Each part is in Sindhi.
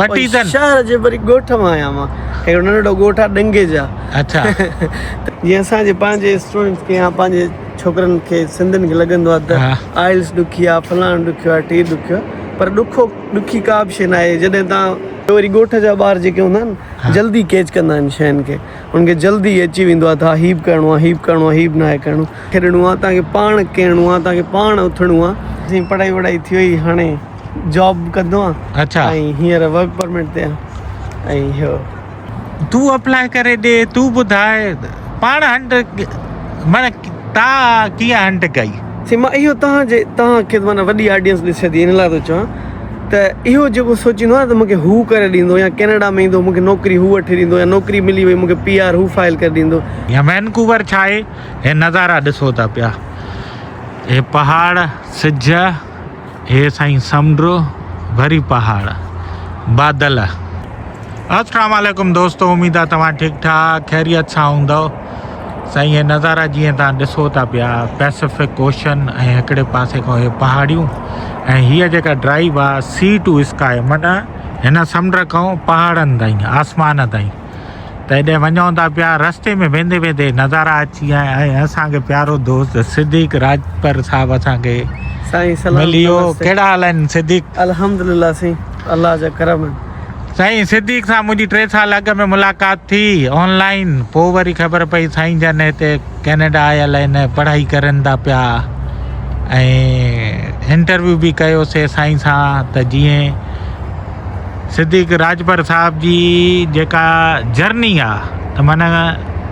پٽيدن. شهر جي وري ڳوٺ مان آهيان مان. هڪڙو ننڍڙو ڳوٺ آهي ڏنگي جا. اڇا. جيئن اسان جي پنهنجي اسٽوڊنٽس کي يا پنهنجي ڇوڪرن کي سنڌين کي لڳندو آهي ته آئلس ڏکي آهي فلاڻو ڏکيو آهي ٽي ڏکيو آهي پر ڏکو ڏکي ڪا به شيء ناهي جڏهن تان وري ڳوٺ جا ٻار جيڪي هوندا آهن جلدي ڪيچ ڪندا آهن شين کي انهن کي جلدي اچي ويندو آهي ته ها هي به ڪرڻو آهي هي به ڪرڻو آهي هي به ناهي ڪرڻو کيڏڻو آهي تان کي پاڻ ڪرڻو آهي تان کي پاڻ اٿڻو آهي. سائين پڙهائي وڙهائي ٿي وئي هاڻي جاب ڪندو آهيان اڇا ۽ هينئر ورڪ پرمٽ تي آهيان ۽ اهو. تون اپلاء ڪري ڏي تون ٻڌاء پاڻ هنٽ معنيٰ تا ڪيئن هنٽ ڪئي. سائين مان اهو توهان جي توهان کي معنيٰ وڏي آڊينس ڏسي ٿي ان لاء ٿو چوان ته اهو جيڪو سوچيندو آهي ته مونکي هو ڪري ڏيندو يا ڪينيڊا ۾ ايندو مونکي نوڪري هو وٺي ڏيندو يا نوڪري ملي وئي مونکي پي آر هو فائل ڪري ڏيندو. يا وينڪوور ڇا آهي هي نظارا ڏسو ٿا پيا هي پهاڙ سج هي سائين سمنڊ وري پهاڙ بادل. السلام عليڪم دوستو اميد آ توهان ٺيڪ ٺاڪ خيريت سان هوندؤ سائين هي نظارا جيئن توهان ڏسو ٿا پيا پيسفڪ اوشن ۽ هڪڙي پاسي کان هي پهاڙيون ۽ هيء جيڪا ڊرائيو آ سي ٽو اسڪائي معنيٰ هن سمنڊ کان پهاڙن تائين آسمان تائين ته هيڏي وڃون ٿا پيا رستي ۾ ويندي ويندي نظارا اچي ويا ۽ اسان کي پيارو دوست صديق راڄپر صاحب اسان کي سائين سلام ملي ويو ڪهڙا حال آهن صديق؟ الحمدلله سائين الله جا ڪرم آهن. سائين صديق سان منهنجي 3 سال اڳ ۾ ملاقات ٿي آن لائين پوء وري خبر پئي سائين جن هتي ڪينيڊا آيل آهن پڙهائي ڪرن ٿا پيا ۽ انٽرويو به ڪيوسي سائين سان ته جيئن صديق راڄپر صاحب جي جيڪا جرني آ ته معنيٰ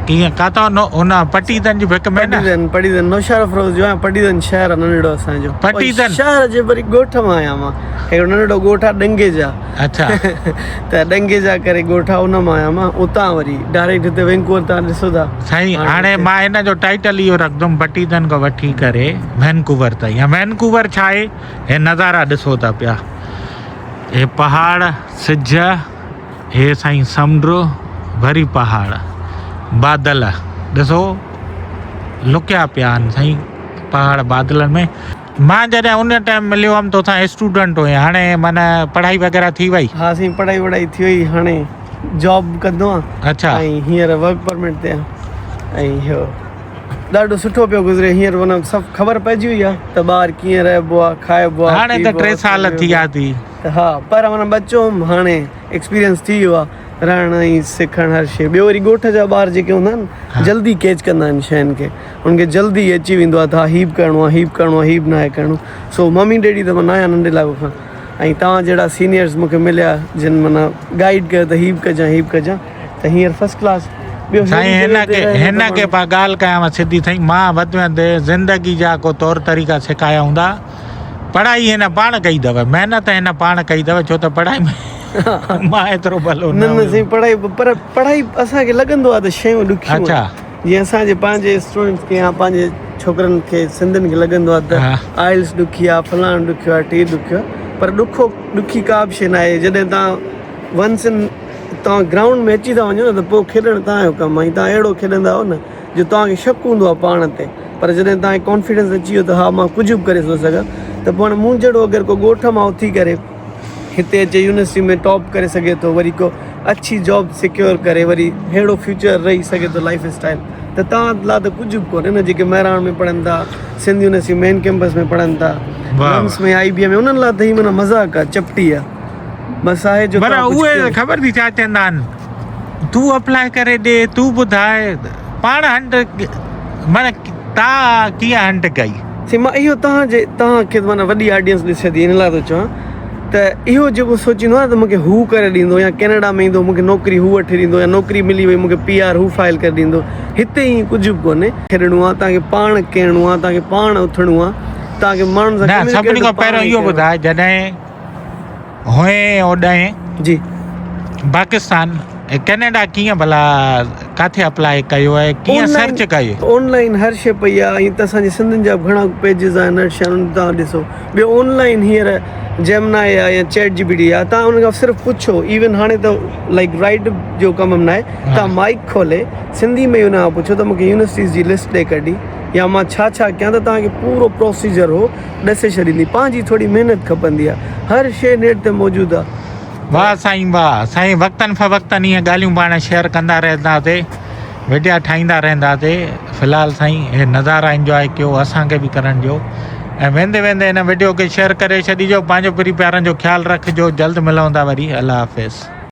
ڪيئن ڪاتو ان پٽيدن جي ڀڪ ۾ نه پٽيدن پٽيدن نوشهروفروز جو آهيان پٽيدن شهر آ ننڍڙو اسان جو پٽيدن شهر جي وري ڳوٺ مان آهيان مان هڪڙو ننڍڙو ڳوٺ آ ڏنگي جا اڇا ته ڏنگي جا ڪري ڳوٺ آ ان مان آهيان مان اتان وري ڊائريڪٽ هتي وينڪوور تان ڏسو ٿا سائين هاڻي مان هن جو ٽائيٽل اهو رکندم پٽيدن کان وٺي ڪري وينڪوور تائين يا وينڪوور ڇا آهي هي نظارا ڏسو ٿا پيا هي پهاڙ، سج، هي سائين سمنڊ، وري پهاڙ، بادل ڏسو لڪيا پيا آهن سائين پهاڙ بادلن ۾. مان جڏهن ان ٽائيم مليو هئم توسان اسٽوڊنٽ هئين هاڻي معنيٰ پڙهائي وغيره ٿي وئي؟ ها سائين پڙهائي وڙهائي ٿي وئي هاڻي جاب ڪندو آهيان. اڇا. ۽ هينئر ورڪ پرمٽ تي آهيان ۽ اهو. ڏاڍو سٺو پيو گذري هينئر معنيٰ سڀ خبر پئجي وئي آهي ته ٻاهر ڪيئن رهبو آهي کائبو آهي هاڻي ته 3 سال ٿي ويا ٿي ته ها پر معنيٰ ٻچو هوم هاڻي ايڪسپيرينس ٿي ويو آهي رهڻ ۽ سکڻ هر شيء ٻيو وري ڳوٺ جا ٻار جيڪي هوندا آهن جلدي ڪيچ ڪندا آهن شين کي انهن کي جلدي اچي ويندو آهي ته ها هي به ڪرڻو آهي هي به ڪرڻو آهي هي به ناهي ڪرڻو سو ممي ڊيڊي ته مان ناهيان ننڍي لاڳو کان ۽ توهان جهڙا سينيئرز مون کي مليا جن معنيٰ گائيڊ ڪيو ته هي به ڪجان هي به ڪجان ته هينئر فرسٽ ڪلاس ٻيو سائين هن کي هن کي پا ڳالهه ڪيانو سڌي سائين مان وڌ ۾ وڌ زندگي جا ڪو طور طريقا سکايا هوندا پڙهائي هن پاڻ ڪئي اٿو محنت هن پاڻ ڪئي اٿو ڇو ته پڙهائي ۾ مان ايترو ڀلو نه نه سائين پڙهائي پر پڙهائي اسان کي لڳندو آهي ته شيون ڏکيون اڇا جيئن اسان جي پنهنجي اسٽوڊنٽس کي يا پنهنجي ڇوڪرن کي سنڌين کي لڳندو آهي ته آئلس ڏکي آهي فلاڻو ڏکيو آهي ٽي ڏکيو آهي پر ڏکو ڏکي ڪا به شيء نه آهي جڏهن تان ونس ان توهان گرائونڊ ۾ اچي ٿا وڃو نه ته پوء کيڏڻ توهان جو ڪم آهي ۽ توهان اهڙو کيڏندا آهيو نه جو توهان کي شڪ هوندو آهي پاڻ تي پر جڏهن توهان کي ڪانفيڊنس اچي ويو ته ها مان ڪجهه به ڪري ٿو سگهان ته پوء هاڻي مون جهڙو اگر ڪو ڳوٺ مان اٿي ڪري هتي اچي يونيورسٽي ۾ ٽاپ ڪري سگهي ٿو وري ڪو اڇي جاب سيڪيور ڪري وري ههڙو فيوچر رهي سگهي ٿو لائف اسٽائل ته توهان لاء ته ڪجهه به ڪونهي نه جيڪي مهراڻ ۾ پڙهن ٿا سنڌ يونيورسٽي مين ڪيمپس ۾ پڙهن ٿا لمس ۾ آئي بي ايم ۾ انهن لاء ته هي معنيٰ مذاق آهي چپٽي آهي بس آهي جو پر اهي خبر ٿي ڇا چوندا آهن تون اپلاء ڪري ڏي تون ٻڌاء پاڻ هنٽ معنيٰ تا ڪيئن هنٽ ڪئي. سي مان اهو توهان جي توهان کي معنيٰ وڏي آڊينس ڏسي ٿي ان لاء ٿو چوان ته اهو جيڪو سوچيندو آهي ته مونکي هو ڪري ڏيندو يا ڪينيڊا ۾ ايندو مونکي نوڪري هو وٺي ڏيندو يا نوڪري ملي وئي مونکي پي آر هو فائل ڪري ڏيندو هتي ائين ڪجهه به ڪونهي کيڏڻو آهي توهان کي پاڻ ڪرڻو آهي توهان کي پاڻ اٿڻو آهي توهان کي ماڻهن سان نه سڀني کان پهريون اهو ٻڌاء جڏهن هئين اوڏانهن جي پاڪستان ڪينيڊا ڪيئن ڀلا ڪاٿي اپلائي ڪيو ۽ ڪيئن سرچ ڪيو. آن لائين هر شي پئي آ ۽ ته اسان جي سنڌين جا به گهڻا پيجز آهن هر شي آهن تان ڏسو ٻيو آن لائين هينئر جيمنائي آ يا چيٽ جي پي ٽي آ تان ان کان صرف پڇو ايون هاڻي ته لائيڪ رائيٽ جو ڪم به ناهي تان مائيڪ کولي سنڌي ۾ ئي ان کان پڇو ته مونکي يونيورسٽيز جي لسٽ ڏي ڪڍي يا مان ڇا ڇا ڪيان ته توهان کي پورو پروسيجر هو ڏسي ڇڏيندي پنهنجي ٿوري محنت کپندي آ هر شي نيٽ تي موجود آ. واھ سائين واھ سائين وقتن فوقتن ائين ڳالهيون پاڻ شيئر ڪندا رهنداسي وڊيا ٺاهيندا رهنداسي في الحال سائين هي نظارا انجواء ڪيو اسان کي به ڪرڻ ڏيو ۽ ويندي ويندي هن وڊيو کي شيئر ڪري ڇڏيجو پنهنجو پري پيارن جو خيال رکجو جلد ملون ٿا وري الله حافظ.